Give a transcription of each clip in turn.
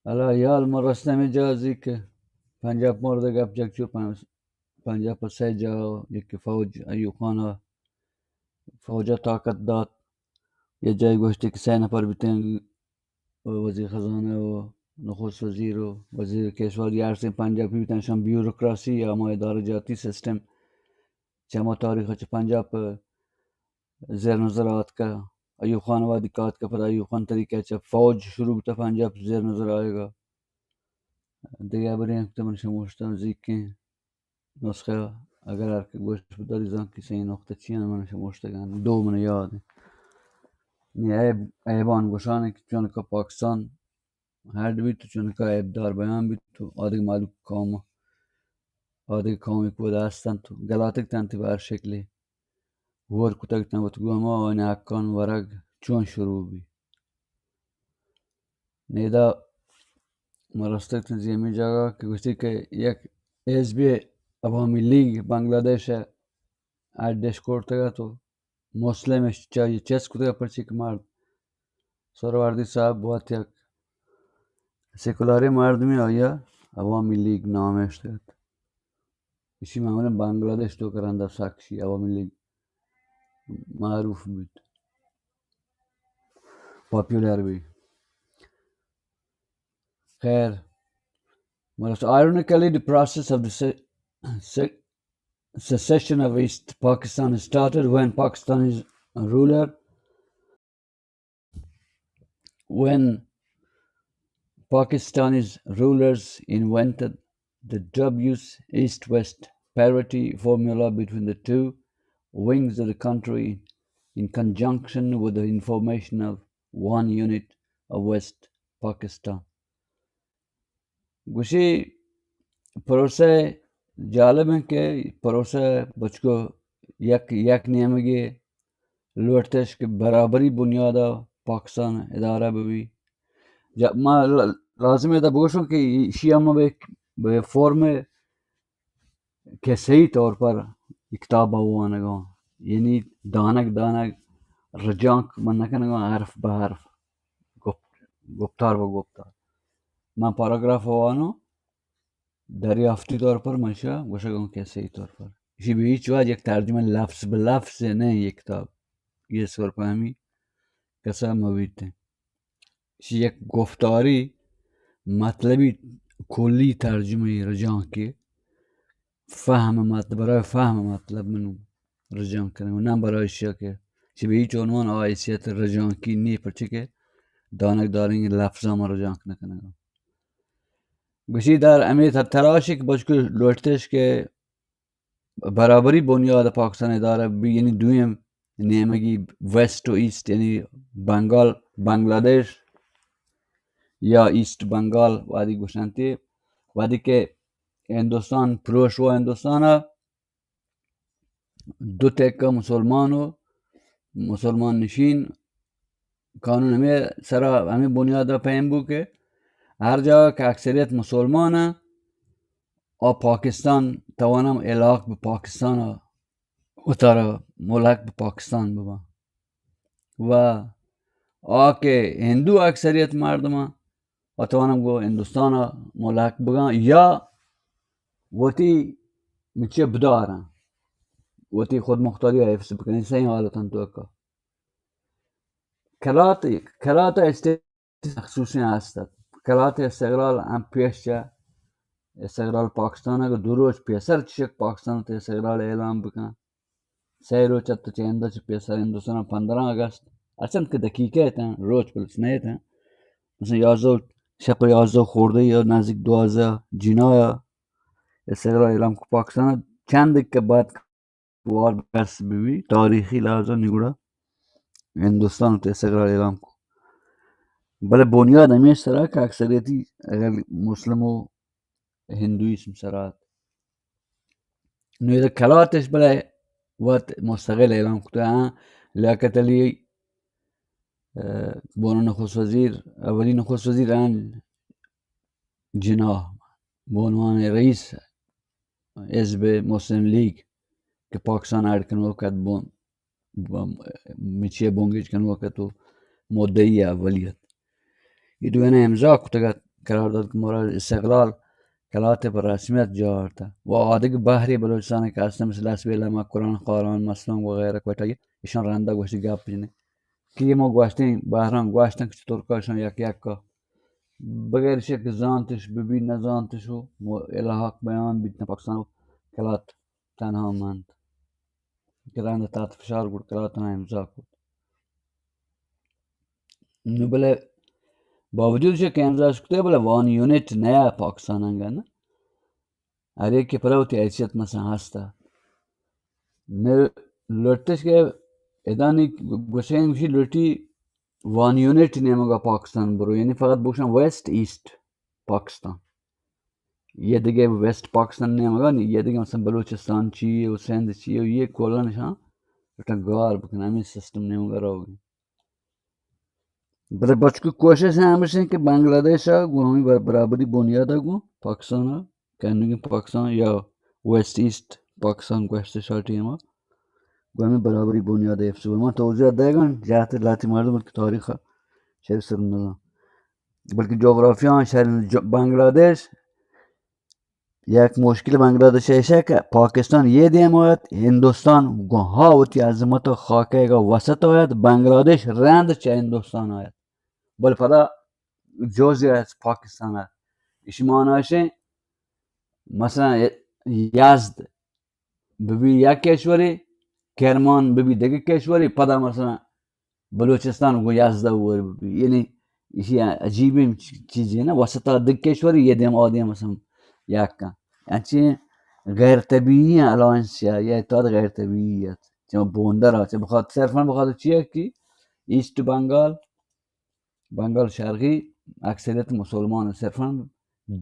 حالا حیال ما رستہ ہمے جہازی کہ پنجاب مورد گپ جگ چو پن-، پنجاب پہ سہ جاہ، یکی فوج ایوب خان ء فوج ء طاقت دات، یا جاہی گوشتی کہ سہ نفر بیتیں، وزیر خزانہ و نخست وزیر و وزیر کشوادی، ہر سیں پنجابی بیتیں، شان بیوروکراسی یا ہما ادارہ جاتی سسٹم چہ ہما تاریخ چہ پنجاب زیر نظر آتکہ۔ ایوب خان وہدی کاتکہ، پدا ایوب خان طریقہ چہ فوج شروع بوتہ پنجاب زیر نظر آیگا۔ دگہ بریں کہ من شموشتاں زیکیں نسخہ، اگر ہر کہ گوش بداری زان کہ سہی نقطہ چی ہیں، من شموشتگان دو من یاد ہیں۔ نی عیب، عیبان گوشان کہ چونکہ پاکستان ہڈ بیت، چونکہ عیبدار بیان بیت، آدگہ مالوک قوم، آدگہ قومی کہ ودا ہستنت، گلاتگ تنت بہ ہر شکلی ہور کتگ تنت، وت گوں ہما آنی حقان ورگ چون شروع بی۔ نیدا ما رستگ تن زیمی جاگہ کہ گوشتی کہ یک حزب عوامی لیگ بنگلہ دیش ء اڈ اش کرتگ ات و مسلم اش چہ آئی چست کتگ ات، پرچی کہ مرد سہروردی صاحب وت یک سیکولاریں مردمے، آئی ء عوامی لیگ نام اشتگ ات۔ ایشی معمولاً بنگلہ دیش توکا رندا سک شی عوامی لیگ معروف بیت، پاپولر بی۔ خیر، well, ironically, the process of the se-, se-, secession of East Pakistan started when Pakistani's ruler, when Pakistani's rulers invented the dubious East-West parity formula between the two wings of the country in conjunction with the information of one unit of West Pakistan. گوشی پروسہ جالب ہیں کہ پروسہ بچکو یک، یک نیمگے لوٹتش کہ برابری بنیادا پاکستان ادارہ ببی۔ جا ما ل-، لازم ہے دا بگوشوں کہ ایشی ہم بہ، بہ فارم کسہی طور پر کتاب وانگاں، یعنی دانگ دانگ رجانک من نکنگاں، حرف بہ حرف، گپ-، گپتار بہ گپتار۔ من پاراگراف وانوں، دریافتی طور پر من شا گوشگاں کسہی طور پر۔ ایشی بہ ہیچ وجہ یک ترجمہ لفظ بہ لفظ نہ، یک کتاب یہ سور پہمی کسا مبیت۔ ایشی یک گفتاری مطلبی کلی ترجمہ رجانک کہ فہم مطلب، برای فہم مطلب منو رجانک کنگا، نہ برای ایشی کہ چہ بہ ہیچ عنوان آ حیثیت رجانکی نی، پرچہ کہ دانگ داریں لفظاں ما رجانک نہ کنگا۔ گوشی در ہمے تراشی کہ بچکو لوٹتش کہ برابری بنیاد پاکستان ادارہ بی، یعنی دویم نیمگی ویسٹ و ایسٹ، یعنی بنگال، بنگلہ دیش یا ایسٹ بنگال وہدی گوشنتی، وہدی کہ ہندوستان، پروشوا ہندوستان دو تکہ مسلمان و مسلمان نشین قانون ہمے سرا، ہمے بنیادا پہم بو کہ ہر جاگہ کہ اکثریت مسلمان ہیں، آ پاکستان توانم علاق بہ پاکستان وتارا ملحق بہ پاکستان بباں۔ و آ کہ ہندو اکثریت مردماں، و توانم گوں ہندوستان ء ملحق بگاں یا وتی مچی بداراں، وتی خود مختاری ء حفظ بکنیں۔ سئیں حالتاں توکا کلات، کلات ء اسٹیٹس مخصوصیں ہست ات۔ کلات استقلال ہم پیش چہ استقلال پاکستان ء دو روچ پیسر چشک پاکستان ء استقلال اعلان بکن۔ سئے روچ ات چہ ہند ء چہ پیسر ہندوستان ء پندرہ اگست، ہرچند کہ دقیقہ اتاں، روچ پلس نہ اتاں، مثلاً یازدہ، شپ یازدہ خوردہ یا نزدیک دوازدہ جنایا استقلال اعلان کو پاکستان۔ چند کہ بعد وار بحث بی بی تاریخی لحاظ نگڑا ہندوستان تے استقلال اعلان کو، بلے بنیاد ہمیش سرا کہ اکثریتی اگر مسلم و ہندوئیسم سرا ات۔ نو ادا کلاتش بلے وت مستقل اعلان کتہ۔ ہاں، لیاقت علی، اه، بونو نخست وزیر، اولی نخست وزیر آن جناح بونوان رئیس حزب مسلم لیگ کہ پاکستان اڈ کنوک ات بون مچی ء بنگیج کنوک ات و مدعی اولی ات۔ اے دوئیناں امضا کتگ ات قرار داد کہ مورا استقلال کلات پر رسمیت جا آورتا۔ و آدگہ بحری بلوچستان کہ ہستن، مثل اسبیلہ، مکران، خاران، مسلم وغیرہ کوئٹہ، ایشان رندا گوشتی گپ جنے کہ ما گوشتیں، بحران گوشتن کہ ترکا شان یک یک کا بغیر شک زانتش ببی نزانتش و الحاق بیان بیتن پاکستان و کلات تنہا مند۔ کہ رند تحت فشار گڑ کلات نا امضا کت۔ نو بلے باوجود چہ کہ امضا شکتے بلے وان یونٹ نیا پاکستان انگا نا۔ ہر ایک کہ پدا وتی حیثیت مثلا ہستا۔ نہ لوٹتش کہ ادانی گوشین گوشی لوٹی وان یونٹ نیمگا پاکستان برو، یعنی فقط بوشن ویسٹ ایسٹ پاکستان۔ یہ دگہ ویسٹ پاکستان نیمگا نی، یہ دگہ مثلا بلوچستان چی و سندھ چی و یہ کلا نشان لوٹن گار بکن، ہمیں سسٹم نیمگا روگی۔ بلے بچکو کوشش ہمیش انت کہ بنگلہ دیش ء گوں ہمے بر-، برابری بنیاد ء گوں پاکستان ء، کنگیں پاکستان یا ویسٹ ایسٹ پاکستان گوشت شا ٹیم ء گوں ہمے برابری بنیاد ء حفظ بہ۔ من توضیح دئیگاں، جہت لہتی مردم بلکہ تاریخ ء شر سر نہ داں۔ بلکہ جغرافیاں شر ج-، بنگلہ دیش یک مشکل بنگلہ دیش ایش ہے کہ پاکستان یہ دیم آیت، ہندوستان گوہا وتی عظمت و خاکے گا وسط آیت، بنگلہ دیش رند چہ ہندوستان آیت۔ بل پدا جزء از پاکستان آیت۔ اش معناش مثلا یزد ببی یک کشوری، کرمان ببی دگہ کشوری، پدا مثلا بلوچستان گوں یازدہ اوور ببی۔ یعنی ایشی عجیبیں چ-، چیزے نا، وسطا دگہ کشوری، یہ دیم آ دیم مثلا یک کن۔ انچیں غیر طبیعی ہیں الائنس یا، یا اتحاد غیر طبیعی ہے۔ چہ بوندر آ، چہ بخاطر، صرفا بخاطر چیئے کہ ایسٹ بنگال، بنگال شرقی اکثریت مسلمان، صرفا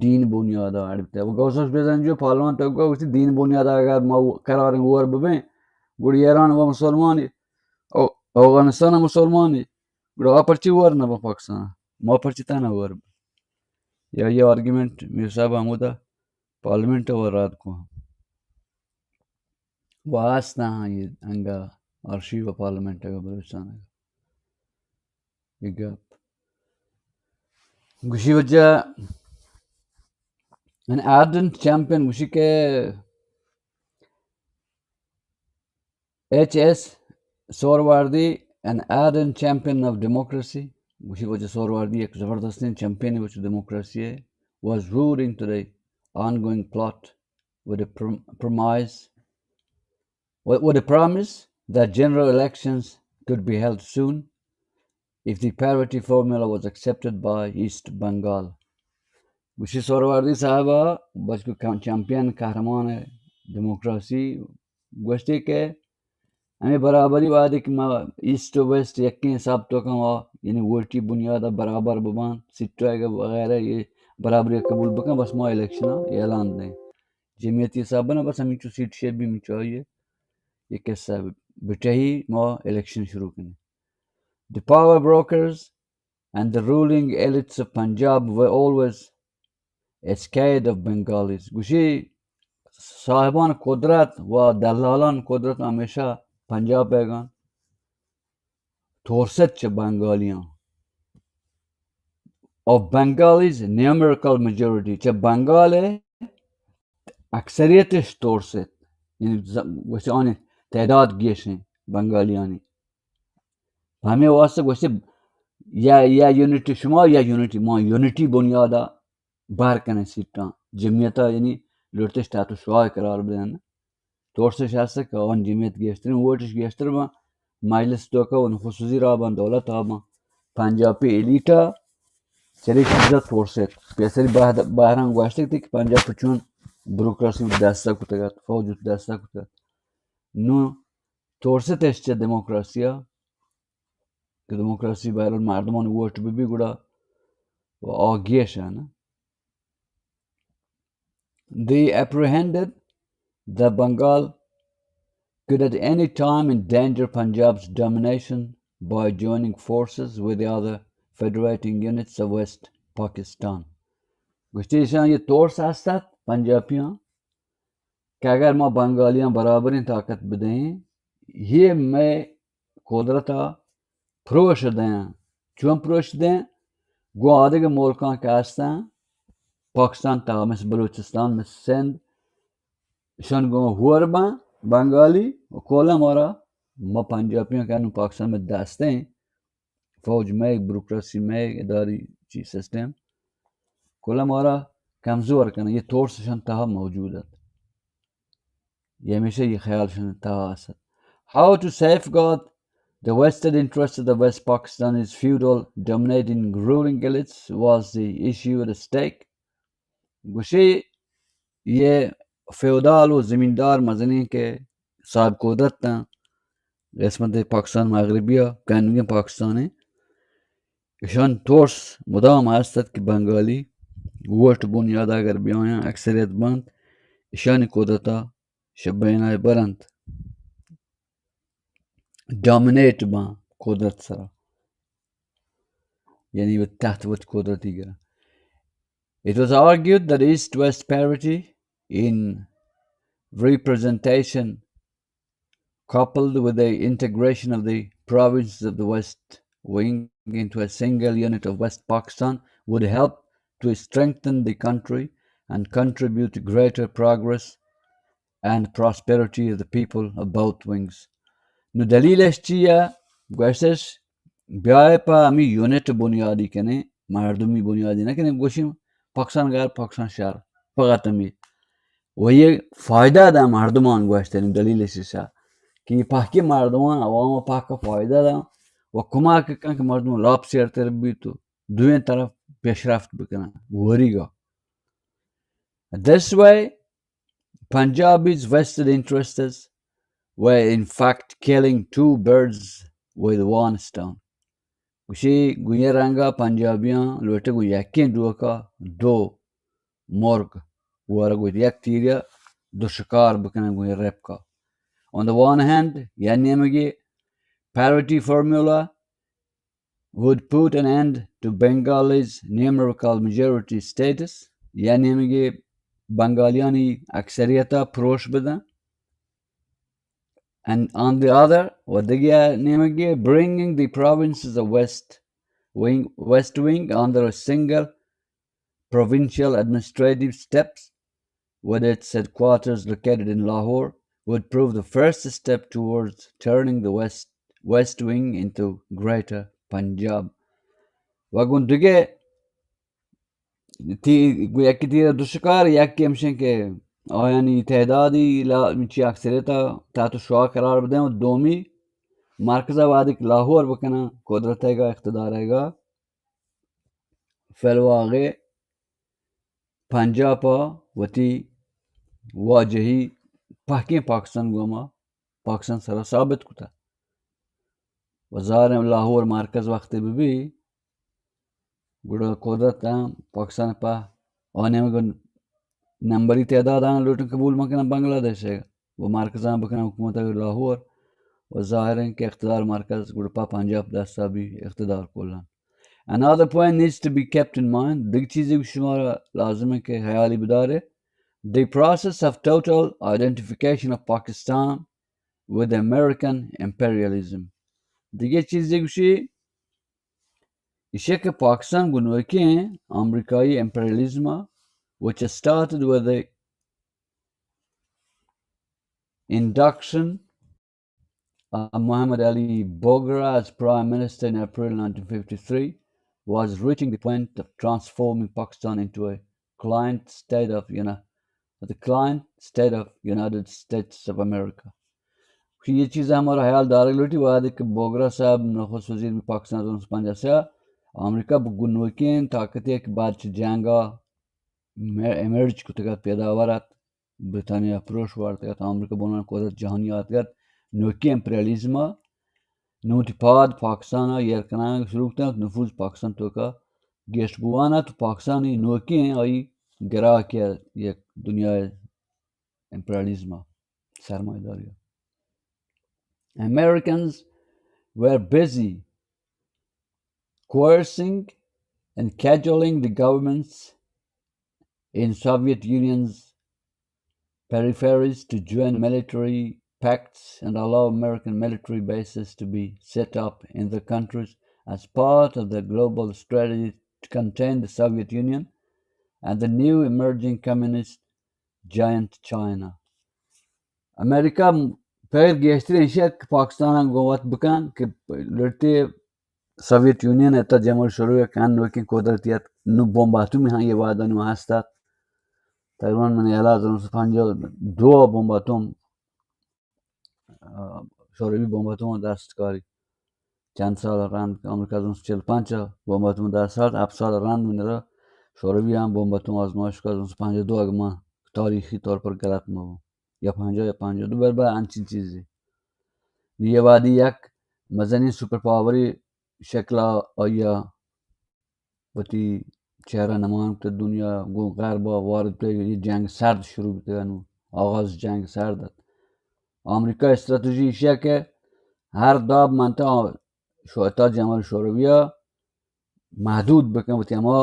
دین بنیاد ء اڑ بیتہ۔ و گوسش بزن جو پارلیمنٹ ء گوشت دین بنیاد ء اگر ما و-، قرار ور ببیں، گڑا ایران و مسلمانی، او-، اوغانستان ء مسلمانی، گڑا آ پرچی ور نہ بہ پاکستان ء؟ ما پرچی تانا ور بہ؟ یا یہ آرگیومنٹ میر صاحب ہمودا پارلیمنٹ ء رد کو۔ و ہست ہاں یہ انگا آرشیو پارلیمنٹ ء بلوچستان ء۔ یہ گپ گوشی وجہ، an ardent champion گوشی کہ H S Suhrawardy, an ardent champion of democracy، گوشی وجہ سہروردی یک زبردستیں چیمپئن وچ ڈیموکراسی ہے، was rude into the ongoing plot with a prom-, promise with, with a promise that general elections could be held soon if the parity formula was accepted by East Bengal. گوشی سہروردی صاحب ء بچکو کم-، champion Kahraman democracy گوشتی کہ ہمیں برابری وعدے کہ ما ایسٹ و ویسٹ یکیں حساب تو کم آ، یعنی ووٹی بنیاد ء برابر ببان، سیٹ وغیرہ یہ برابری قبول بکن، بس ما الیکشن ء اعلان دیں۔ جمعیتی حساب بنا بس ہمینچو سیٹ شیٹ بھی ہمینچو آئی ہے۔ یہ قصہ بٹہی ما الیکشن شروع کریں۔ The power brokers and the ruling elites of Punjab were always scared of Bengalis. گوشی صاحبان قدرت و دلالان قدرت ہمیشہ پنجاب بیگان ترست چہ بنگالیاں۔ Of Bengalis numerical majority، چہ بنگال اکثریتش ترست، یعنی ز-، گوشتی آنی تعداد گیش ہیں بنگالیانی۔ پہ ہمیں واسطہ گوشتی یا، یا یونٹی شما یا یونٹی ما، یونٹی بنیادا بہر کنیں سیٹاں، جمعیتا یعنی لوٹتش تحت شعاع قرار بدن۔ ترسش ہست کہ آن جمعیت گیشتریں، ووٹش گیشتر باں، مجلس توکا و نخست وزیر آباں، دولت آباں، پنجابی ایلیٹا چرے چیزا ترست۔ پیسری بہد-، بہران گوشتگ کہ پنجاب چون بروکراسی دستا کتگ ات، فوج دستا کتگ ات۔ نوں ترستش چہ ڈیموکراسیا کہ ڈیموکراسی بہرحال مردمان ووٹ ببی گڑا و آ گیش انت۔ They apprehended that Bengal could at any time endanger Punjab's domination by joining forces with the other federating units of West Pakistan. گوشتی ایشاں یہ ترس ہست ات پنجابیاں کہ اگر ما بنگالیاں برابریں طاقت بدیں، یہ مئے قدرتا پروش دیں۔ چون پروش دیں؟ گوں آدگہ ملکاں کہ ہستاں، پاکستان تہا، مثل بلوچستان، مثل سندھ، اشان گوں ہور باں بنگالی و کلا مارا، ما پنجابیاں کہ انوں پاکستان میں دستیں، فوج میں، بروکراسی میں، اداری چی سسٹم، کلا مارا کمزور کناں، یہ ترس اشان تہا موجود ات۔ یہ ہمیشہ یہ خیال اشان تہا است۔ How to safeguard the vested interests of the West Pakistanis feudal dominating ruling elites was the issue at stake. گوشی یہ فیودال و زمیندار مزنیں کہ صاحب قدرت تاں قسمت پاکستان مغربی ء، کنگیں پاکستان ء، اشان ترس مدام ہست ات کہ بنگالی ووٹ بنیاد اگر بیایاں، اکثریت بنت، اشانی قدرت ء شبینہ برنت، ڈومینیٹ باں قدرت سرا، یعنی وت تحت وت قدرتی گرن۔ It was argued that East-West parity in representation, coupled with the integration of the provinces of the West Wing into a single unit of West Pakistan, would help to strengthen the country and contribute to greater progress and prosperity of the people of both wings. نو دلیلش چی ء؟ گوشتش، بیائے پہ ہمیں یونٹ بنیادی کنیں، مردمی بنیادی نہ کنیں، گوشیں پاکستان غیر، پاکستان شر، فقط ہمیں۔ و یہ فائدہ دا مردمان، گوشتنی دلیلش ایشا کہ یہ پاکی مردمان عوام پاک فائدہ دا و کمک کن کہ مردم لاپ سیرتر بیت و دوئیں طرف پیشرفت بکنن، وریگا۔ This way, Punjabi's vested interests were in fact killing two birds with one stone. گوشی گویا رنگا پنجابیاں لوٹے گو یکیں ڈوکا دو مرگ ورگ و یک تیریا دو شکار بکنن گویا رپکا۔ On the one hand, یا نیمگی parity formula would put an end to Bengalis' numerical majority status, یا نیمگی بنگالیانی اکثریتا پروش بدن۔ And on the other, و دگہ نیمگی bringing the provinces of West Wing, West Wing under a single provincial administrative steps, with its headquarters located in Lahore, would prove the first step towards turning the West, West Wing into Greater Punjab. و گوں دگہ تی-، گوں یکی تیر دو شکار، یکی ہمشیں کہ آیانی تعدادی لا-، چی اکثریتا تحت شعاع قرار بدیں و دومی مرکز وہدے کہ لاہور بکنن قدرت گا، اقتدار گا، فی الواقع پنجاب ء وتی واجہی پہکیں پاکستان گوں ہما پاکستان سرا ثابت کتہ۔ و ظاہر لاہور مرکز وقتی بہ بی، گڑا قدرت ہم پاکستان پہ آ نیمگ نمبری تعداد آن لوٹن قبول مکنن بنگلہ دیش ء و مرکز آن بکنن حکومت لاہور و ظاہر ہیں کہ اقتدار مرکز گڑا پہ پنجاب دستا بی اقتدار کلن۔ Another point needs to be kept in mind. دگہ چیزے کہ شما لازم ہے کہ خیالی بدارے۔ The process of total identification of Pakistan with American imperialism. دگہ چیزے گوشی ایشی کہ پاکستان گنوکیں امریکائی امپریلزم، which started with the induction uh, Muhammad Ali Bogra as Prime Minister in April nineteen fifty-three was reaching the point of transforming Pakistan into a client state of Uni-, the client state of United States of America. کہ یہ چیز ہمارا خیال دارگ لوٹی، وہدے کہ بوگرا صاحب نخست وزیر بھی پاکستان سن پنجاہ سے، امریکہ بگنوکیں طاقت ایک بعد چہ جنگا ایمرج کتگت، پیداور ات، بریتانیا پروش وارتگت، امریکہ بنان قدرت جہانی آتگت، نوکی امپریالیزم ء نوتی پاد پاکستان ء ایر کنان شروع کتنت، نفوذ پاکستان توکا گیش بوان ات، پاکستانی نوکی آئی گراکی یک دنیا امپریالیزم ء سرمایہ داری۔ Americans were busy coercing and cajoling the governments in Soviet Union's peripheries to join military pacts and allow American military bases to be set up in the countries as part of the global strategy contain the Soviet Union and the new emerging communist giant China. امریکہ پیر گیشتر ایشی کہ پاکستان گوں وت بکن کہ لڑتے Soviet union ء تہ جمہوری شوروی ء کن نوکیں قدرتی ات، نو بمب اتمی ہاں یہ وعدہ نو ہست ات۔ تقریباً من یلا زنوں پنجاہ دو بمب اتم، آ، شوروی بمب اتم دست کاری۔ چند سال رند امریکہ زنوں چل پنچ بمب اتم دست سال، ہفت سال رند من را شوروی ہم بمب اتم آزمائش کا زنوں پنجاہ دو اگہ من تاریخی طور پر غلط مہ بوں۔ یا پنجاہ یا پنجاہ دو، بر بر انچین چیزی۔ نی یہ وادی یک مزنی سپر پاوری شکلا آیا وتی چہرہ نمان کت دنیا گوں غربا وارد کت، یہ جنگ سرد شروع بوتگ انو، آغاز جنگ سرد ات۔ آمریکا استراتیجی ایشیا کہ ہر داب منطقہ شو-، تا جمہوری شورویا محدود بکن، وتی ہما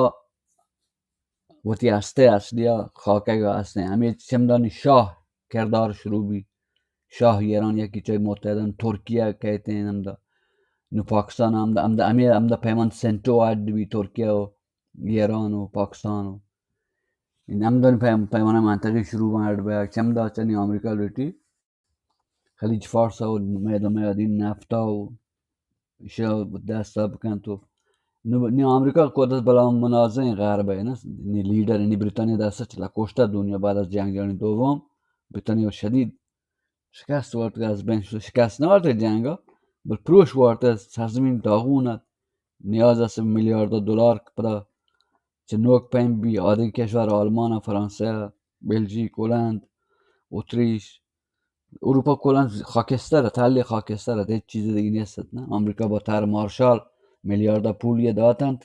وتی ہستے اصلی ء خاکگ ء ہستیں۔ ہمے چمدانی شاہ کردار شروع بی۔ شاہ ایران یکی چہ متحدان ترکیہ کہتیں ہمدا۔ نو پاکستان ہمدا، ہمدا، ہمے ہمدا پیمان سینٹو اڈ بی ترکیہ و ایران و پاکستان و۔ ان ہمدا پیم-، پیمانہ منطقی شروع بان اڈ بی چمدا چنی آمریکا لوٹی خلیج فارس و میدان میادین نفتا و ایشا دست بکن تو۔ نو، نی آمریکا قدرت بلا منازع غرب ہے نا، نی لیڈر، نی بریتانیا دست چلا کشتا دنیا بعد از جنگ جہانی دوم، بریتانیا شدید شکست وارت از بین شد، شکست نہ وارت جنگا، بل پروش وارت، سرزمین داغون ات، نیاز است میلیارد دلار پدا چہ نوک پیم بی، آدگہ کشور آلمان، فرانسہ، بلژیک، ہلند، اتریش، اروپا کلاں خاکستر ات، حل خاکستر ات، ہچ چیز دیگه نیست ات، نہ؟ آمریکا با طرح مارشال میلیاردا پولی داتنت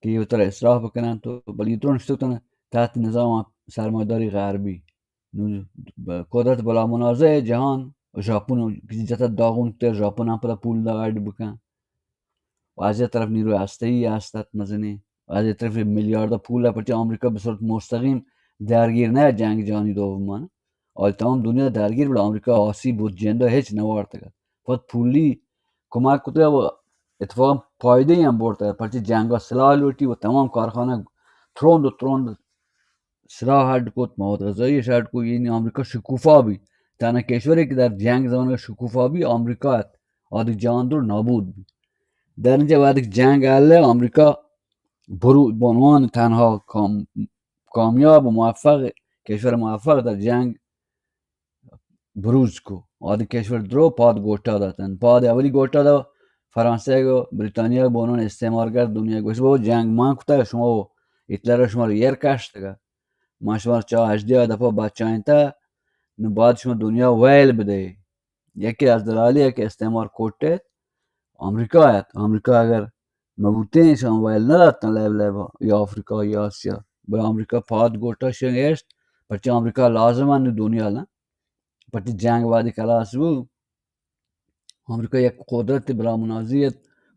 کہ یہ ترا اصلاح بکنن تو، بلے درون شتوتن تحت نظام سرمایداری غربی۔ نو ب-، قدرت بلا منازع جہان، ژاپن کسی جتا داغون کتر، ژاپن ہم پدا پول دا اڈ بکن۔ و از یک طرف نیروی هسته‌ای است ات مزنی، و از یک طرف میلیارد پول ء پرچہ آمریکا به صورت مستقیم درگیر نه جنگ جهانی دوم مان، آئی تمام دنیا درگیر بل آمریکا آسیب بود جندا هچ نوارتگ ات۔ فقط پولی کمک کتگ و اتفاقا فائدہ ہم برتگ، پرچہ جنگا سلاح لوٹی و تمام کارخانہ تروند و تروند سلاح اڈ کت، مواد غذایی اش اڈ کت، یعنی آمریکا شکوفا بی۔ تنها کشوری که در جنگ زمانگا شکوفا بی آمریکا ات، آدگہ جهان در نابود بی۔ در اینجا وقتی که جنگ حل، آمریکا برو-، به عنوان تنها کام-، کامیاب و موفق، کشور موفق در جنگ بروز کو۔ آدگہ کشور درو پاد گوٹا داتن۔ پاد اولی گوٹا دا فرانسه و بریتانیا به عنوان استعمارگر دنیا گوشت، بابا جنگ مان کتا، شما و هتلر شما رو یر کشتگا۔ ما شما چا هژدہ دفعہ بچائینتا، نو بعد شما دنیا ویل بدے۔ یکی از دلالی که استعمار کوٹت، آمریکا ات۔ آمریکا اگر مبوتیں، شما ویل نداتن لیب لیبا، یا آفریقا یا آسیا۔ بل آمریکا پاد گوٹا شنگشت، پرچہ آمریکا لازم انت دنیا نا۔ پرچہ جنگ وادی خلاص بو، آمریکا یک قدرت بلا منازعیت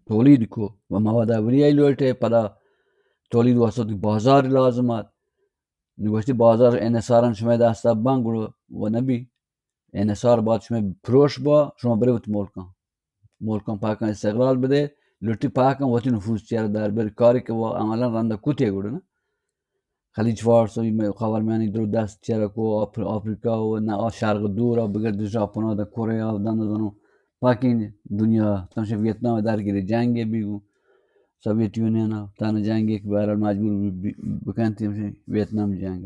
تولید کو و مواد اولیائی لوٹے، پدا تولید واسطہ بازار لازم ات۔ نو گوشتی بازار انحصارا شما دست بان گڑو و نبی۔ انحصار بعد شما پروش با، شما برے وت ملکان۔ ملکان پاکان استقلال بدے، لٹی پاکان وتی نفوذ چیر در بر کاری کہ وہ عملا رندا کتے گڑو نا۔ خلیج فارس و خاورمیانی درو دست چرا کو، آف-، آفریقا و نہ آ شرق دور آ بگر دو ژاپن آ دا کوریا و دن دنو پاکین دنیا، تمشے ویتنام درگیری جنگ بیگو، سوویت یونین آ تانا جنگ ایک بہرحال مجبور بی-، بی-، بکنتی ہمشے ویتنام جنگ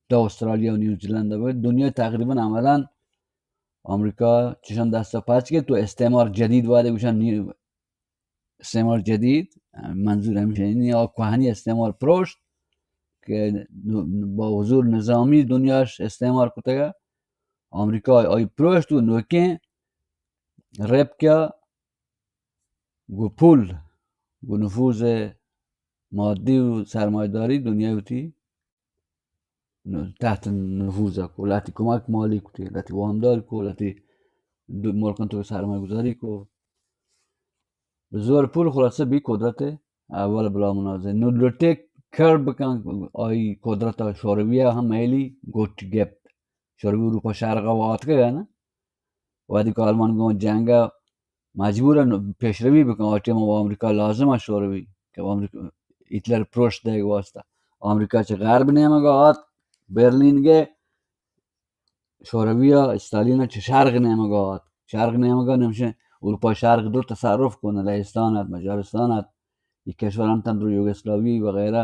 تا استرالیا و نیوزیلند آ بگر دنیا تقریبا عملا آمریکا چشان دست پچ کے تو استعمار جدید وعدے گوشن نی-، استعمار جدید، منظور ہمیش انت، یعنی آ کوہنی استعمار پروشت کہ با حضور نظامی دنیاش استعمار کتگ۔ آمریکا آئی پروشت و نوکیں ربکا گو پول، گو نفوذ مادی و سرمایداری دنیا وتی تحت نفوذ کو، لہتی کمک مالی کتی، لہتی وامدار کو، لہتی دو ملکان تو سرمایہ گذاری کو۔ زور پول خلاصہ بی قدرت اول بلا منازع۔ نو لٹے کر بکن آئی قدرت شورویہ ہم میلی گوٹ گپت۔ شوروی اروپا شرق واتکہ نا۔ وہدی کہ آلمان گوں جنگ مجبور پیشروی بکن، آ ٹیم و امریکا لازم شوروی کہ امریکا ہٹلر پروشت دئیگ واسطہ۔ آمریکا چہ غرب نیمگا آت، برلین گئے، شوروی ءَ استالین ءَ چہ شرق نیمگ ءَ آت۔ شرق نیمگ ءَ نمشن اروپا شرق در تصرف کن، لہستان ات، مجارستان ات، یہ کشور انت اندر یوگسلاوی وغیرہ،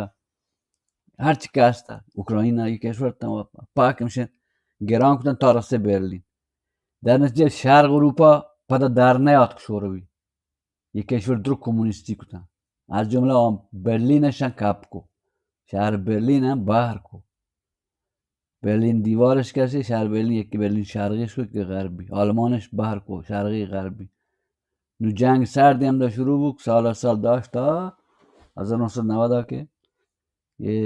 ہر چی کہ است، اوکرائنا، یہ کشور تمام پاک ہمشن گران کتن تا رسے برلین۔ در نتیجہ شرق اروپا پدا در نیاتک شوروی۔ یہ کشور درو کمونیستی کتن۔ از جملہ آن برلین شان کپ کو۔ شہر برلین ہم بہر کو۔ برلین دیوارش کسی، شہر برلین، یکی برلین شرقیش کو، یکی غربی۔ آلمانش بہر کو، شرقی غربی۔ نو جنگ سرد ہم دا شروع بو، سال سال داشت تا ہزار نو سد نود کہ یہ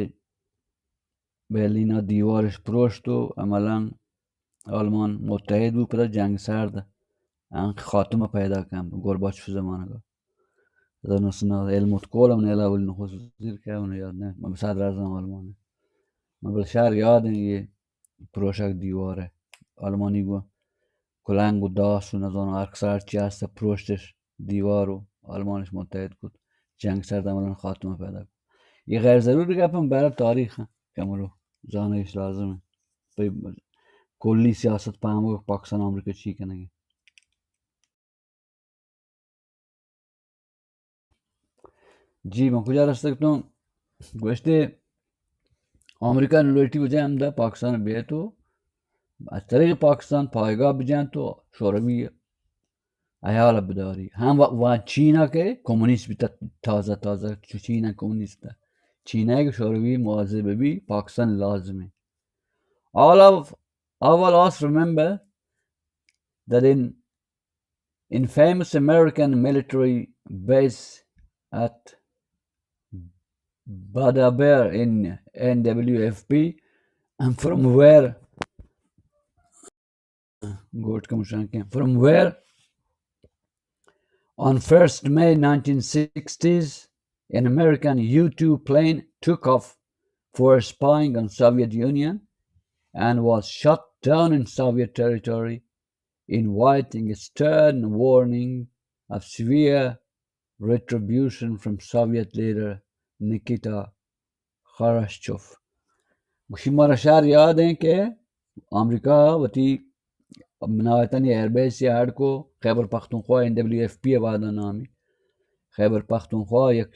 برلین دیوارش پروشت و عملاً آلمان متحد بو، پدا جنگ سرد انک خاتمہ پیدا کن، گورباچوف زمانگا۔ ہزار نو سد نود، ہیلموت کول ہم نیلا اولی نخست وزیر کہ، من یاد نہ، من صدر اعظم آلمان ہے۔ من بل شہر یاد ہیں، یہ پروشک دیوار ہے۔ آلمانی گو کلنگ و داس و نزان ہر کسا ہر چی ہست پروشتش دیوار و آلمانش متحد کت۔ جنگ سرد عملاً خاتمہ پیدا کت۔ یہ غیر ضروری گپ ہم برای تاریخ ہیں کہ ہمرو زانش لازم ہے۔ پہ کلی سیاست پہمگ پاکستان امریکہ چی کنگے۔ جی، من کجا رستگ تو؟ گوشتے، آمریکا نلوٹی وجہ ہم دا پاکستان بیت و از طریق پاکستان پایگاہ بجان تو شوروی حیال بداری۔ ہم و-، وان چینا کہ کمونیست بیتا، تازہ تازہ چو چینا کمونیست بیتا۔ چینا کہ شوروی مواظب بی، پاکستان لازم ہے۔ All of, all of us remember that in infamous American military base at Badaber in N W F P, and from where, گوٹ کمشان کے، from where on first May nineteen sixties, an American U two plane took off for spying on Soviet Union and was shot down in Soviet territory, inviting a stern warning of severe retribution from Soviet leader Nikita Khrushchev. گوشی مارا شہر یاد ہیں کہ امریکہ وتی بنایتن air base یا ہڈ کو Khyber Pakhtunkhwa, N W F P وہدا نامی خیبر پختونخوا یک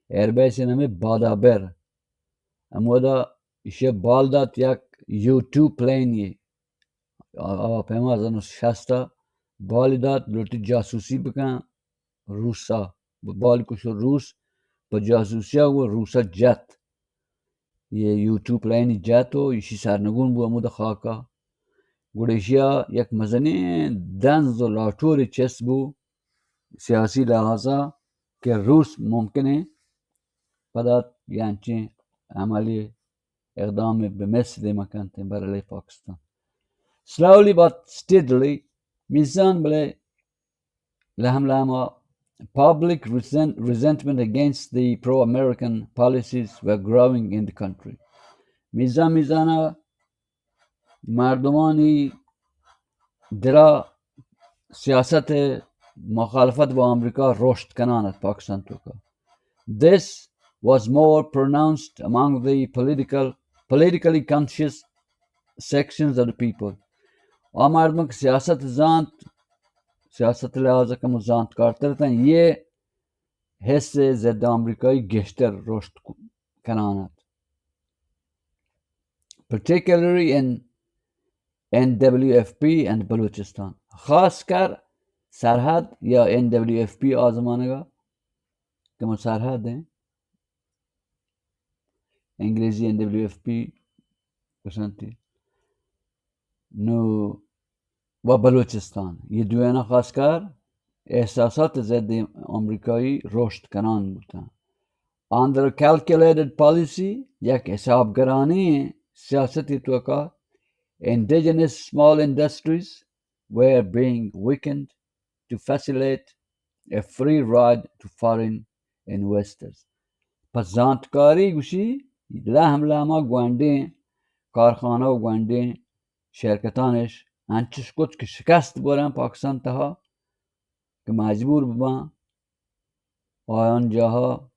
ایئر بیس نامی بادابر۔ ہمودا ایشی بال دات یک یو ٹو پلین یہ۔ آ، آ، پیما ہزار نو سد شصت بالی دات، لوٹی جاسوسی بکن روسا۔ بال کشو روس، پہ جاسوسیا گو روسا جت۔ یہ یو ٹو پلین جت و ایشی سرنگون بو ہمودا خاکا۔ گڑا ایشیا یک مزنیں دنز و لاٹوری چست بو سیاسی لحاظا کہ روس ممکن ہے پدا یہ انچیں عملی اقدام بہ مثل ما کنت بر علیہ پاکستان۔ Slowly but steadily، میزان بلے لہم لہما public resent-, resentment against the pro-American policies were growing in the country. میزان میزانا مردمانی دلا سیاست مخالفت با امریکا رشد کنان ات پاکستان توکا۔ This was more pronounced among the political, politically conscious sections of the people. آ مردم کہ سیاست زانت، سیاست لحاظ کم زانت کارتر تن، یہ حس ضد امریکایی گیشتر رشد کنان ات۔ Particularly in N W F P and Balochistan. خاص کر سرحد یا این ڈبلیو ایف پی آزمانگا کہ ما سرحد ہیں، انگریزی این ڈبلیو ایف پی گوشنتی۔ نو و بلوچستان، یہ دوینا خاص کر احساسات ضد امریکایی رشد کنان بوتن۔ Under calculated policy، یک حسابگرانی سیاستی توکا، indigenous small industries were being weakened to facilitate a free ride to foreign investors. پس زانتکاری گوشی لہم لہما گونڈیں کارخانہ و گونڈیں شرکتانش انچش کت کہ شکست بورن پاکستان تہا کہ مجبور ببن آیان جاہا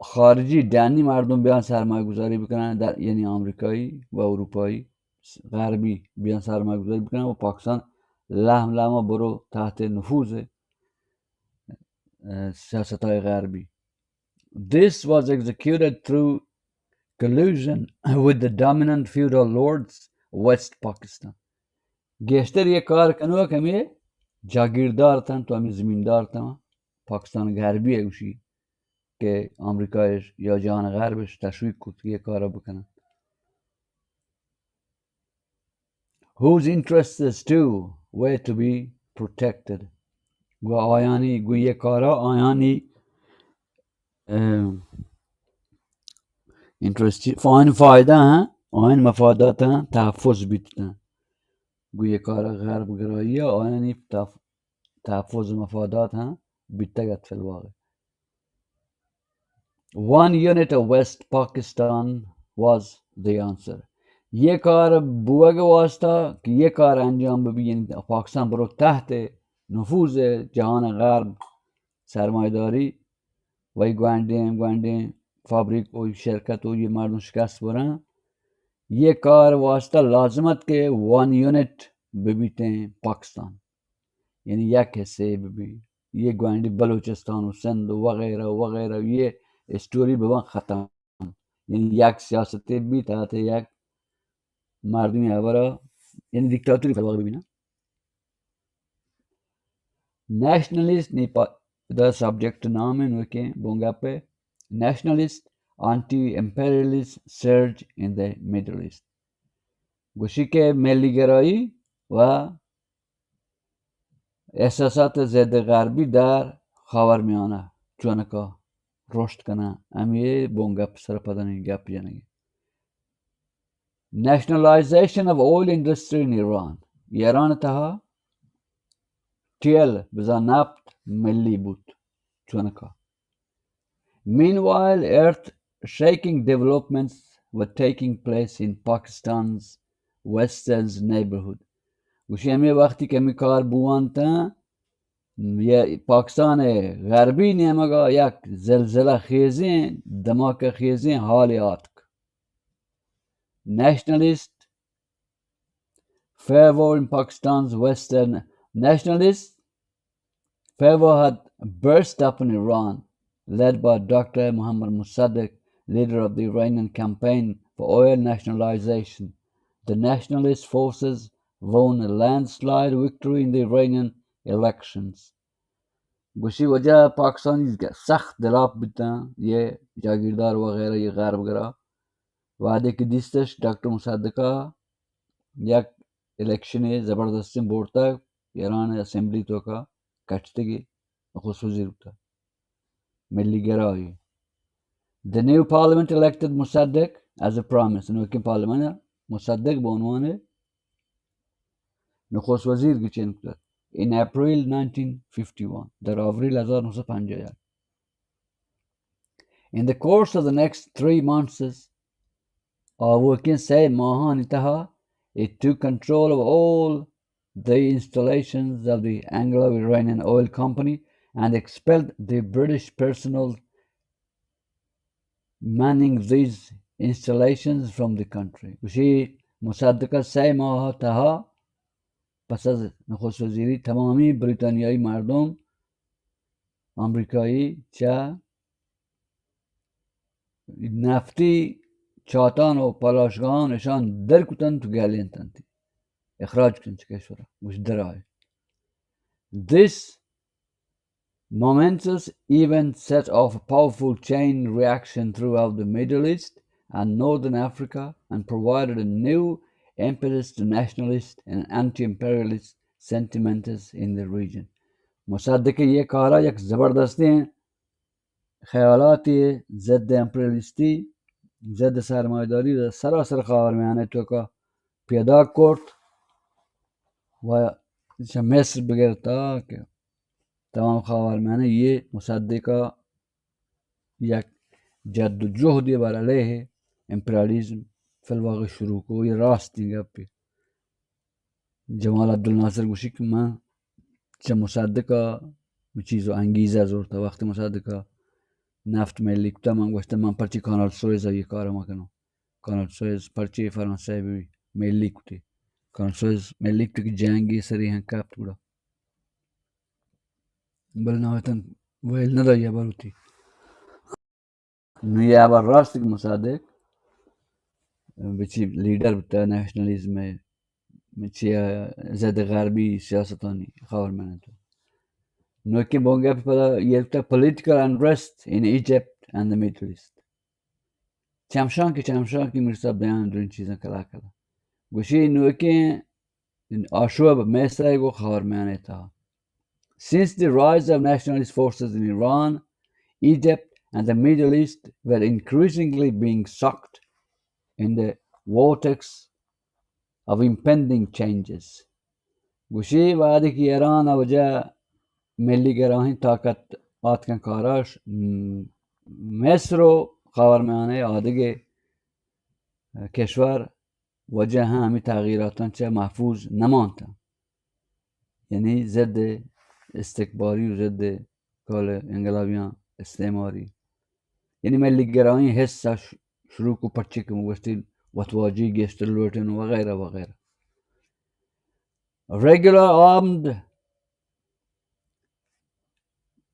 خارجی ڈنی مردم بیان سرمایہ گذاری بکنن در، یعنی آمریکایی و اروپایی، غربی بیان سرمایہ گذاری بکنن و پاکستان لہم لہم برو تحت نفوذ، اه، سیاست‌های غربی. This was executed through collusion with the dominant feudal lords of West Pakistan. گیشتر یہ کار کنوک ہمیں جاگیردار تن تو ہمیں زمیندار تن، پاکستان غربی ہے گوشی کہ آمریکایش یا جہان غربش تشویق کت کہ یہ کارا بکنن. Whose interests too were to be protected. گو آیانی، گو یہ کارا آیانی، ام، انٹرسٹ، آیان فائدہ ہیں، آیان مفادات ہیں، تحفظ بیت ہیں. گو یہ کارا غرب گرائی آیانی تحف-، تحفظ مفادات ہیں، بیتگ ات فی الواقع. One unit of West Pakistan was the answer. یہ کار بوگ واسطہ کہ یہ کار انجام ببی، یعنی پاکستان برو تحت نفوذ جہان غرب سرمایہ داری، وہی گوانڈیں، گوانڈیں فابریک و شرکت و یہ مردم شکست برن. یہ کار واسطہ لازمت کہ ون یونٹ ببیتیں پاکستان، یعنی یک حصے ببی. یہ گوانڈی بلوچستان و سندھ و وغیرہ وغیرہ، یہ اسٹوری ببن ختم. یعنی یک سیاستے بی تحت یک مردمی ہبرا، یعنی دیکتاتوری فی الواقع ببینا. نیشنلسٹ نی پا-، دا سبجیکٹ نام ہے نوکیں بونگا پہ، nationalist anti imperialist surge in the Middle East. گوشی کہ ملی گرائی و احساسات ضد غربی در خاورمیانہ چونکا رشد کنن، ہمے بن گپ سر پدانی گپ جنگی. Nationalization of oil industry in Iran. Iran تہا تیل بزاں نفت ملی بوت چونکا. Meanwhile, earth-shaking developments were taking place in Pakistan's western neighborhood. گوشی ہمے وقتی کہ ہمے کار بوانتاں، یا پاکستان غربی نیمگا یک زلزلہ خیزیں، دھماکہ خیزیں حالے آتک. Nationalist fervor in Pakistan's western, nationalist fervor had burst up in Iran, led by Doctor Muhammad Mossadegh, leader of the Iranian campaign for oil nationalization. The nationalist forces won a landslide victory in the Iranian elections. گوشی وجہ پاکستانی سخت دلاپ بیتاں، یہ جاگیردار وغیرہ، یہ غرب گرا. وہدے کہ دیستش ڈاکٹر مصدقہ یک الیکشنے زبردستیں برتگ، ایران اسمبلی توکا کٹتگی، نخست وزیر بوتا، ملی گرائی. The new parliament elected Mossadegh as a prime minister. نوکیں پارلیمنٹ مصدق بہ عنوان نخست وزیر گچین کتگ. In April nineteen fifty-one, در آوریل ہزار نو سد پنجاہ یک. In the course of the next three months, آوکیں سئے ماہانی تہا, it took control of all the installations of the Anglo-Iranian Oil Company and expelled the British personnel manning these installations from the country. گوشی مصدقہ سئے ماہ تہا پس از نخست وزیری تمامی بریتانیائی مردم، آمریکائی، چہ نفتی چاتان و پالاشگاہان اشان در کتنت و گلینتنت، اخراج کتنت چہ کشورا. گوش درائے. This momentous event set off a powerful chain reaction throughout the Middle East and Northern Africa and provided a new impetus to nationalist and anti-imperialist sentiments in the region. مصدق یہ کارا یک زبردستیں خیالاتی ضد امپریالیستی، ضد سرمایہ داری در سراسر خاورمیانہ توکا پیدا کرت و چہ مصر بگر تا کہ تمام خاورمیانہ یہ مصدقہ یک جد و جہدی بر علیہ امپریالیزم فی الواقع شروع کو. یہ راستیں گپے. جمال عبدالناصر گوشی کہ من چہ مصدقہ چیز و انگیزہ زورتا. وقتی مصدقہ نفت ملی کتا، من گوشتہ من پرچی کانال سوئز ءَ کار مکنوں؟ کانال سوئز پرچی فرانسہ بی ملی کتی؟ کانال سوئز ملی کتی کہ جنگی سری ہم کپت گڑا، بل نہ وتن ویل نہ دائی بروتی۔ نو یہ ہبر راست کہ مصدق بچی لیڈر بوتا نیشنلزم ءِ، بچی ضد غربی سیاستانی خاورمیانہ تو۔ نوکیں بنگپ پدا یہ بوتا political unrest in Egypt and the Middle East. چمشانکی، چمشانکی مرسا بیان درین چیزاں کلا کلا۔ گوشی نوکیں آشوب مصر ءَ گوں خاورمیانہ ءِ تہا۔ Since the rise of nationalist forces in Iran, Egypt and the Middle East were increasingly being sucked in the vortex of impending changes. گوشی وہدے کہ ایران ءِ وجہ ملی گراہیں طاقت آتکن کاراش، م-، مصر و خاورمیانہ ءِ آدگہ کشور وجہ ہم ہمیں تغییراتاں چہ محفوظ نہ مانتاں۔ یعنی ضد استکباری و ضد کل انقلابیاں، استعماری۔ یعنی ملی گرائیں حصہ ش-، شروع کو پرچے کہ گوشتی وتواجی گیشتر لوٹن وغیرہ وغیرہ۔ Regular armed،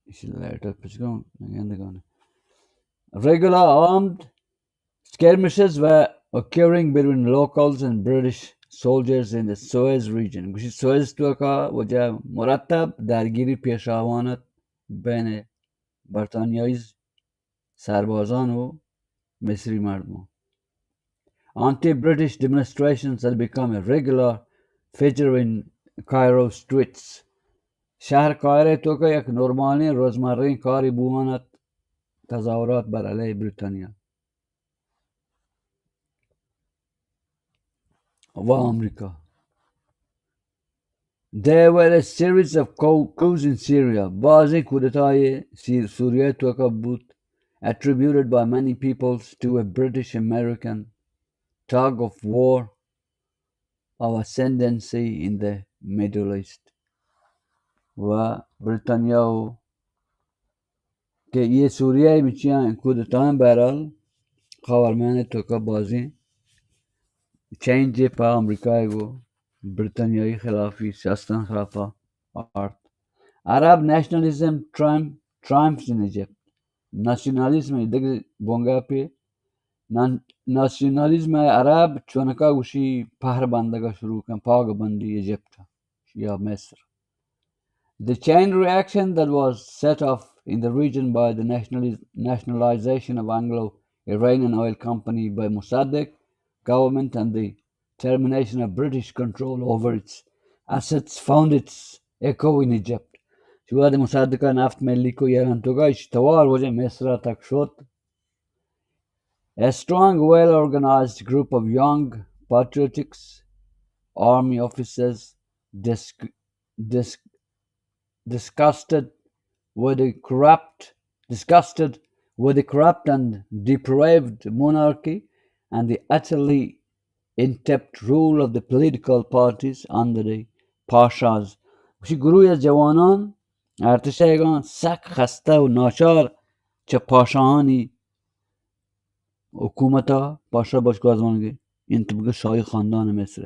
اسی لائٹ پچ گاؤں، نگندے گانے۔ Regular armed skirmishes were occurring between locals and British soldiers in the Suez region. گوشی سوئز توکا وجہ مرتب درگیری پیش آوانت بین برطانیائی سربازان و مصری مردمان۔ Anti-British demonstrations had become a regular feature in Cairo streets. شہر قاہرہ توکا یک نورمالیں روزمرہیں کاری بوانت تظاہرات بر علیہ بریتانیا و امریکہ۔ There were a series of coup-, coups in Syria. بازیں کودتای سیر-، سوریہ توکا بوت، attributed by many peoples to a British American tug of war of ascendancy in the Middle East. و بریتانیا و کہ یہ سوریہ ءِ مچیاں کودتاں، بہرحال خاورمیانہ توکا بازیں چینج پہ امریکہ ءَ گو بریتانیائی خلافی سیاستاں خلافا آرت۔ Arab nationalism triumph-, triumphs in Egypt. ناسیونالیزم دگہ بنگاپے، نان-، ناسیونالیزم عرب چونکا گوشی پہر بندگا شروع کن، پاگ بندی ایجپٹ یا مصر۔ The chain reaction that was set off in the region by the nationalis-, nationalization of Anglo-Iranian Oil Company by Mossadegh government and the termination of British control over its assets found its echo in Egypt. چواد مصدقہ نفت ملی کو ایران توکا اش توار وجہ مصر تک شد۔ A strong, well-organized group of young patriotics, army officers, dis-, dis-, disgusted with the corrupt, disgusted with the corrupt and depraved monarchy and the utterly inept rule of the political parties under the pashas. گوشی گروہی از جوانان ارتشیگان سک خستہ و ناچار چہ پاشاہانی حکومتا، پاشا باشکوہ زمانگی انت بگہ شاہی خاندان مصر،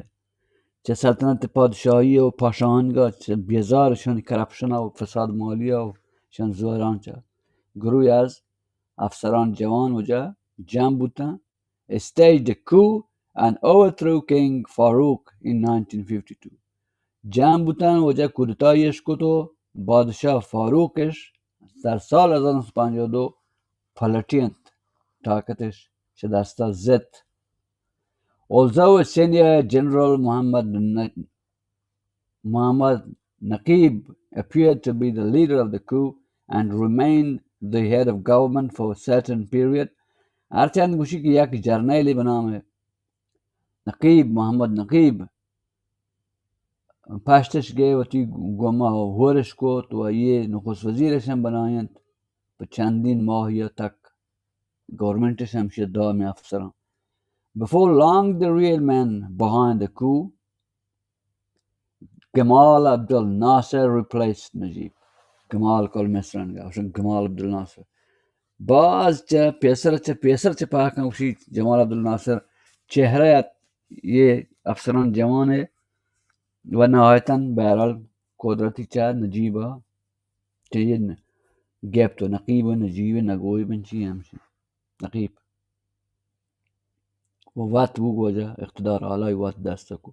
چہ سلطنت پادشاہی و پاشاہانگا چہ بیزار شان کرپشن و فساد مالی و شان زوران چہ گروہی از افسران جوان وجہ جمع بوتن، staged a coup and overthrew King Farouk in nineteen fifty-two. جمع بوتن وجہ کودتایش کت و بادشاہ فاروقش در سال ہزار نو سد پنجاہ و دو پلٹینت، طاقتش چہ دستا زدت۔ Although a senior general Muhammad N-, Muhammad Naqib appeared to be the leader of the coup and remained the head of government for a certain period. ہرچند گوشی کہ یک جرنیلے بہ نام نقیب، محمد نقیب، پشتش گئے وتی گوما ہورش کت و یہ نخست وزیرش ہم بنائینت۔ پہ چندین ماہ یا تک گورنمنٹش ہم شد دام افسران۔ Before long, the real man behind the coup, Gamal Abdel Nasser, replaced Najib. Gomal کل مصران گا، گمال عبدالناصر۔ باز چہ پیسر، چہ پیسر چہ پہکاں گوشی جمال عبدالناصر چہرہ ات، یہ افسران جوان ہے و نہایتاً بہرحال قدرتی چہ نجیبا چہ یہ گپت و نقیب و نجیب نگوی بنچی ہمشی نقیب و وت بو گوجہ اقتدار آلائی وت دست کو.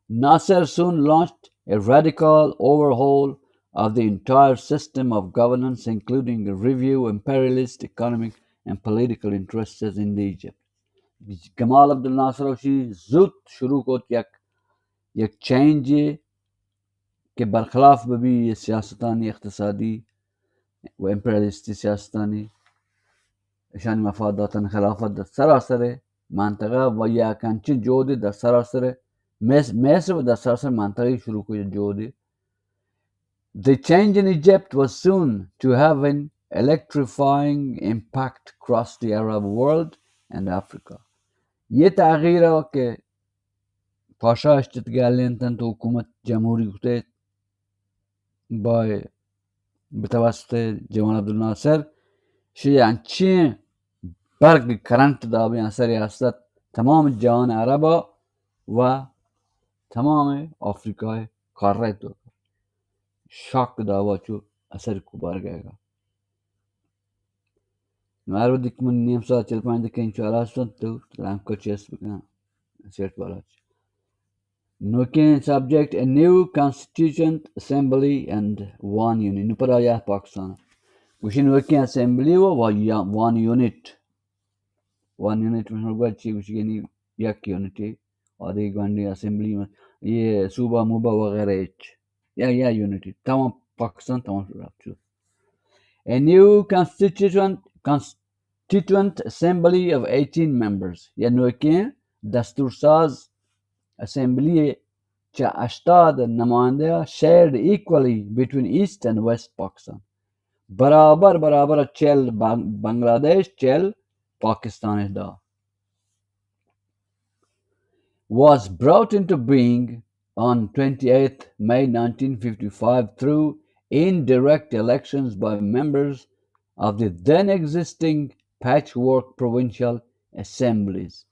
Nasser soon launched a radical overhaul of the entire system of governance, including a review imperialist economic and political interests in the Egypt. جمال عبدالناصر اوشی زوت شروع کت یک، یک چینج کہ برخلاف بہ بی یہ سیاستانی، اقتصادی و امپریالیستی سیاستانی، اشانی مفاداتن خلافت در سراسر منطقہ و یک انچیں جہدے در سراسر مص-، مصر و در سراسر منطقہ شروع کو جہدے. The change in Egypt was soon to have an electrifying impact across the Arab world and Africa. یہ تغییر کہ پاشا اشتت گالینتن تو حکومت جمہوری کتے با بتوسط جمال عبدالناصر، شی انچیں برگ کرنٹ دابیں اثر است تمام جہان عربا و تمام آفریقہ قارہ تو شاک دابا چو اثر کو برگے گا. نو ہر وقت کہ من نیم ساعت چل پانچ دقیقہ انچو ہلاس تو رام کو چیس بکنا سیٹ والا. نوکیں subject: A new constituent assembly and one unit. نو پر آیا پاکستان گوشی نوکیں اسمبلی و وا-، یا-، ون یونٹ. ون یونٹ من گوشت چی گوشی یعنی یک یونٹی. آدگہ گونڈیں اسمبلی من یہ صوبہ موبہ وغیرہ ہچ. یا، یا یونٹی. تمام پاکستان تمام شد رفت شد. A new constituent, constituent assembly of eighteen members. یا نوکیں دستور ساز اسمبلی چہ ہشتاد نمائندہ shared equally between East and West Pakistan. برابر، برابر چل بنگ-، بنگلہ دیش، چل پاکستان دا. Was brought into being on twenty-eighth May nineteen fifty-five through indirect elections by members of the then existing patchwork provincial assemblies.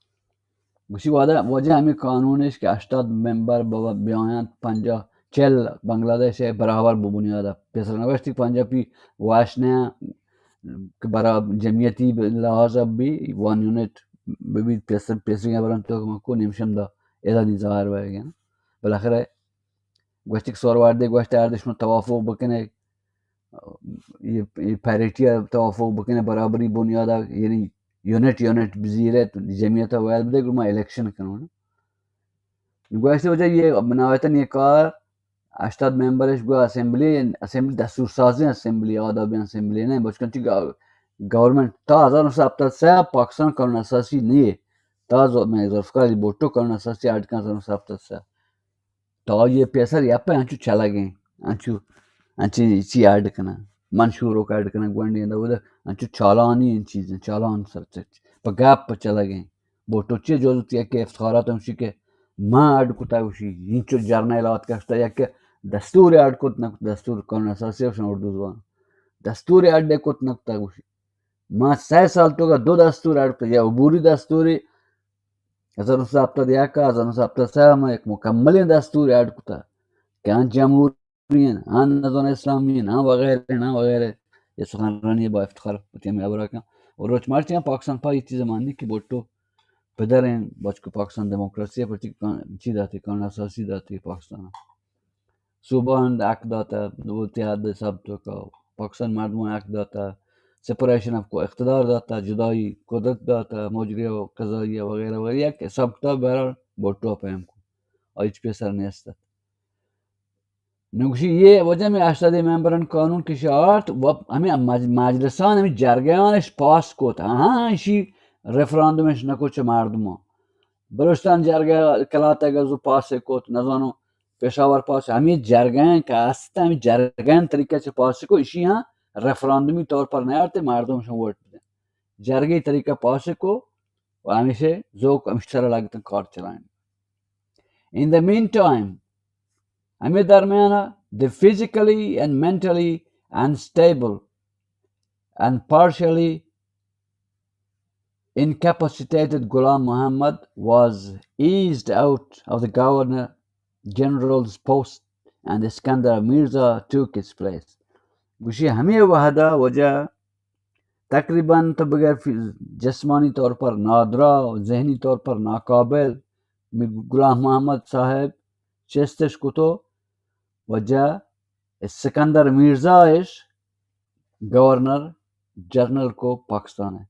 گوشی وعدہ وجہ ہمیں قانونش کہ ہشتاد ممبر بابا بیاینت، پنجاہ، چل بنگلہ دیش ہے برابر بو بنیاد. پیسر نوشتی پنجاہ پی واش نہ کہ برا جمعیتی لحاظ اب بھی ون یونٹ بہ بیت، پیسر، پیسری برن تو من کو نیمشم دا ادا نی ظاہر ہوئے گا نا. بالاخرہ گوشتی کہ سور واردے گوشت اردش من توافق بکنے، یہ، یہ پیریٹی توافق بکنے، برابری بنیاد، یعنی یونٹ، یونٹ بزیرے تو جمعیت ویل بدے کہ ما الیکشن کنوں نا. گوشتی وجہ یہ بناوتن یہ کار ہشتاد ممبرش گو اسمبلی، اسمبلی دستور سازی اسمبلی، آدابی اسمبلی نہیں، بچکن چی گا-، گورنمنٹ تا ہزار نو سو ہفتاد سہ پاکستان قانون اساسی نہیں ہے. تا زو-، میں ذوالفقار علی بھٹو قانون اساسی ایڈ کن ہزار نو سو ہفتاد سہ. تا یہ پیسر یا پہ انچو چلگیں، انچو، انچی چی ایڈ کنا، منشور کو ایڈ کنا، گونڈی اندا ودا انچو چالانی ان چیزیں، چالان سر چچ. پہ گپ پہ چلگیں. بھٹو چی جوزتی کہ افتخارات ہمشی کہ ما اڈ کتا گوشی، انچو جرنیل آت کشتا یا کہ دستور اڈ کت نہ کت، دستور قانون اساسی ہوشن اردو زبان. دستور اڈ کت نہ کتا گوشی. ما سہ سال تو کا دو دستور اڈ کتا، یا عبوری دستوری ہزار نو سو ہفتاد یک، ہزار نو سو ہفتاد سہ ما ایک مکملیں دستور اڈ کتا کہ آن جمہوری ہیں، آن نظام اسلامی ہیں، آن وغیرہ ہیں، آن وغیرہ. یہ سخنرانی با افتخار ہوتی ہمیں ابرا کن. اور روچ مارچی ہم پاکستان پا یہ چیز مانی کہ بھٹو پدر ہیں، بچکو پاکستان دموکراسی ہے، پرچی کان-، چی داتی، قانون اساسی داتی پاکستان. صوبہ ہند حق داتا، دو اتحاد سب تو کا، پاکستان مردم حق داتا، سپریشن آف کو اقتدار داتا، جدائی قدرت داتا، مجریہ و قضائیہ وغیرہ وغیرہ، یک حساب کتاب بہرحال بھٹو پہم کو. آ ہچ پیسر نیست. نگوشی یہ وجہ میں ہشتاد ممبران قانون کشی آرت و ہمیں مج-، مجلسان، ہمیں جرگیانش پاس کت. ہاں، اشی ریفراندومش نکو چہ مردمان. بلوچستان جرگہ کلات اگر زو پاس کت، نزانو پشاور پاس، ہمیں جرگیان کہ است، ہمیں جرگیان طریقہ چہ پاس کو، اشی ہاں ریفراندومی طور پر نیارتے، مردمشان ووٹ بدن. جرگی طریقہ پاس کو و ہمیشہ زوک ہمیشہ سر لگتن کار چلائیں. In the meantime، ہمیں درمیان the physically and mentally unstable and partially incapacitated Ghulam Muhammad was eased out of the Governor General's post and Iskandar Mirza took his place. گوشی ہمے وہدا واجہ تقریباً تو بغیر فی-، جسمانی طور پر نادرا و ذہنی طور پر ناقابل می غلام محمد صاحب چستش کتو واجہ سکندر مرزا اش گورنر جنرل کو پاکستان ہے۔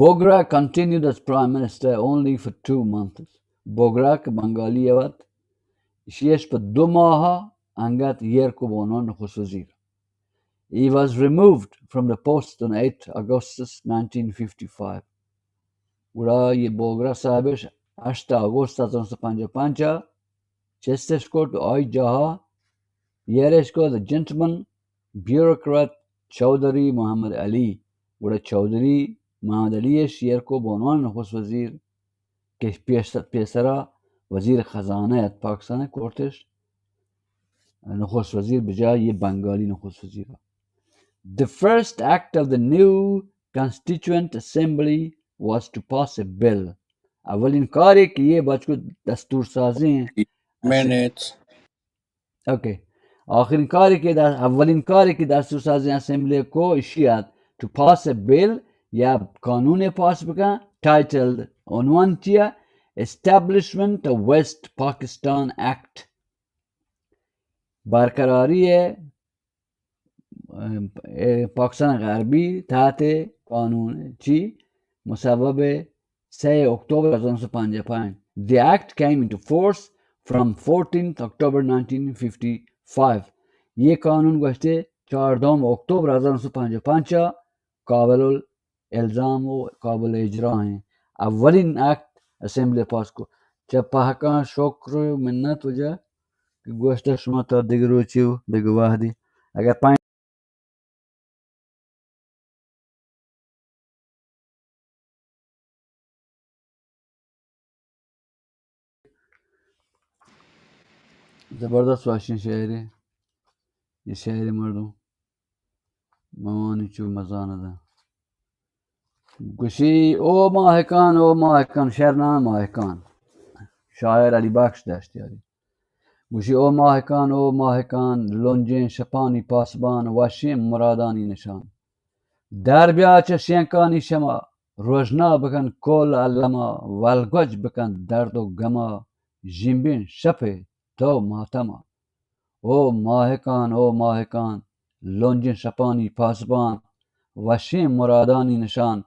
Bogra continued as Prime Minister only for two months. Bogra کہ بنگالی وت، ایشی اش پہ دو ماہ انگت ایر کو بہ عنوان نخست وزیر۔ He was removed from the post on eighth August nineteen fifty-five. گڑا یہ بوگرا صاحبش ہشت اگست ہزار نو سد پنجاہ پنچ چستش کت، آئی جاہا ایرش کو the gentleman bureaucrat چودھری محمد علی۔ گڑا چودھری محمد علی اش ایر کو بہ عنوان نخست وزیر کہ پیش-، پیسرا وزیر خزانہ ات پاکستان کورتش نخست وزیر بجا یہ بنگالی نخست وزیر۔ The first act of the new constituent assembly was to pass a bill. اولین کاری کہ یہ بچکو دستور سازی ہیں۔ Minutes. اوکے۔ آخرین کاری کہ دا-، اولین کاری کہ دستور سازی اسمبلی کو اشی ات to pass a bill یا قانون پاس بکن، titled، عنوان چیا؟ Establishment of West Pakistan Act. برقراری ء، ء، پاکستان غربی تحت قانون چی مصوب سہ اکتوبر ہزار نو سد پنجاہ پنچ۔ The act came into force from fourteenth October nineteen fifty-five. یہ قانون گوشتے چاردہم اکتوبر ہزار نو سد پنجاہ پنچ قابل الزام و قابل اجرا ہیں۔ اولین ایکٹ اسمبلی پاس کو۔ چہ پہکاں شکر و منت وجہ کہ گوشتہ شما تا دگہ روچی و دگہ وحدی۔ اگر پنج زبردست واشیں شعرے، یہ شعر مردم ممانی چو مزان دا۔ گوشی، او ماہکان، او ماہکان، شعر نام ماہکان۔ شاعر علی بخش دشتیاری۔ گوشی، او ماہکان، او ماہکان، لنجیں شپانی پاسبان، وشیں مرادانی نشان۔ در بیا چہ شینکانی شما، روژنا بکن کل الما، ولگوج بکن درد و گما، ژیمبیں شپے تو ماتما۔ او ماہکان، او ماہکان، لنجیں شپانی پاسبان، وشیں مرادانی نشان۔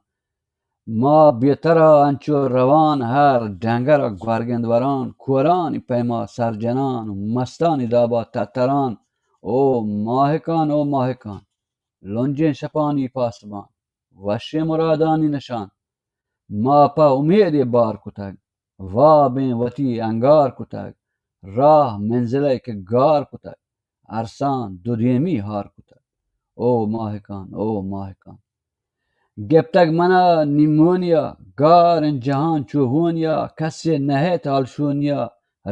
ما بے ترا انچو روان، ہر ڈنگر ء گورگند وران، کورانی پیما سرجنان، مستانی دابا تتران۔ او ماہکان، او ماہکان، لنجیں شپانی پاسبان، وشیں مرادانی نشان۔ ما پہ امیدے بار کتگ، وابیں وتی انگار کتگ، راہ منزلے کہ گار کتگ، ارساں دو دیمی ہار کتگ۔ او ماہکان، او ماہکان۔ گپتگ منا نیمونیا، گار انت جہان چو ہونیا، کسے نہ ات حالشونیا،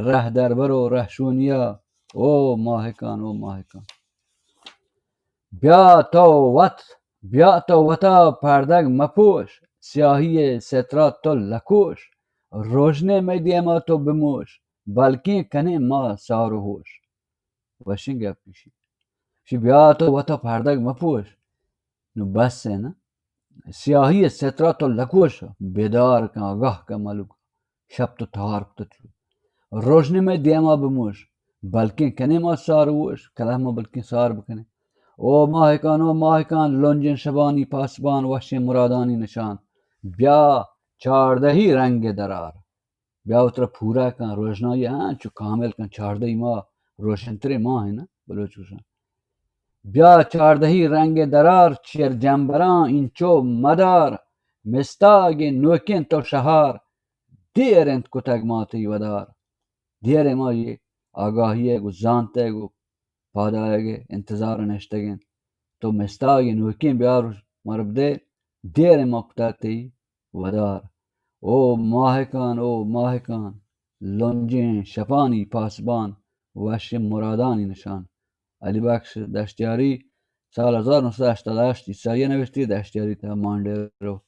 رہ دربر و رہشونیا۔ او ماہکان، او ماہکان۔ بیا تو وت، بیا تو وتا پردگ مپوش، سیاہی ء سترا تو لکوش، روژنے مئے دیما تو بموش، بلکیں کنیں ما سار و ہوش۔ وشیں گپ ایشی۔ شی بیا تو وتا پردگ مپوش۔ نو بس ہے نا۔ سیاہی ء سترا تو لکوش، بیدار کن، آگاہ کن ملوک۔ شپ تو تہار کتہ چو۔ روژنے مئے دیما بموش، بلکیں کنے ما سار ووش، کلہ ما بلکیں سار بکنے۔ او ماہکان، او ماہکان، لنجیں شبانی پاسبان، وشیں مرادانی نشان۔ بیا چاردہی رنگ درار۔ بیا وترا پورا کن، روژنائی ہاں چو کامل کن، چاردہی ما روشنتریں ماہ ہیں نا، بلوچ گوشن۔ بیا چاردہی رنگ درار، چیر جمبراں اینچو مدار، مستاگیں نوکیں تو شہار، دیر انت کتگ ما تئی ودار۔ دیر ما یہ آگاہی ہے گو زانت ہے گو پادایگ انتظار نشتگیں۔ تو مستاگیں نوکیں بیار مر بدے، دیر ما کتگ تئی ودار۔ او ماہکان، او ماہکان، لنجیں شپانی پاسبان، وشیں مرادانی نشان۔ علی بخش دشتیاری سال هزار نهصد و هشتاد و هشت ای سریه نوشتی دشتیاری تا مانڈیرو.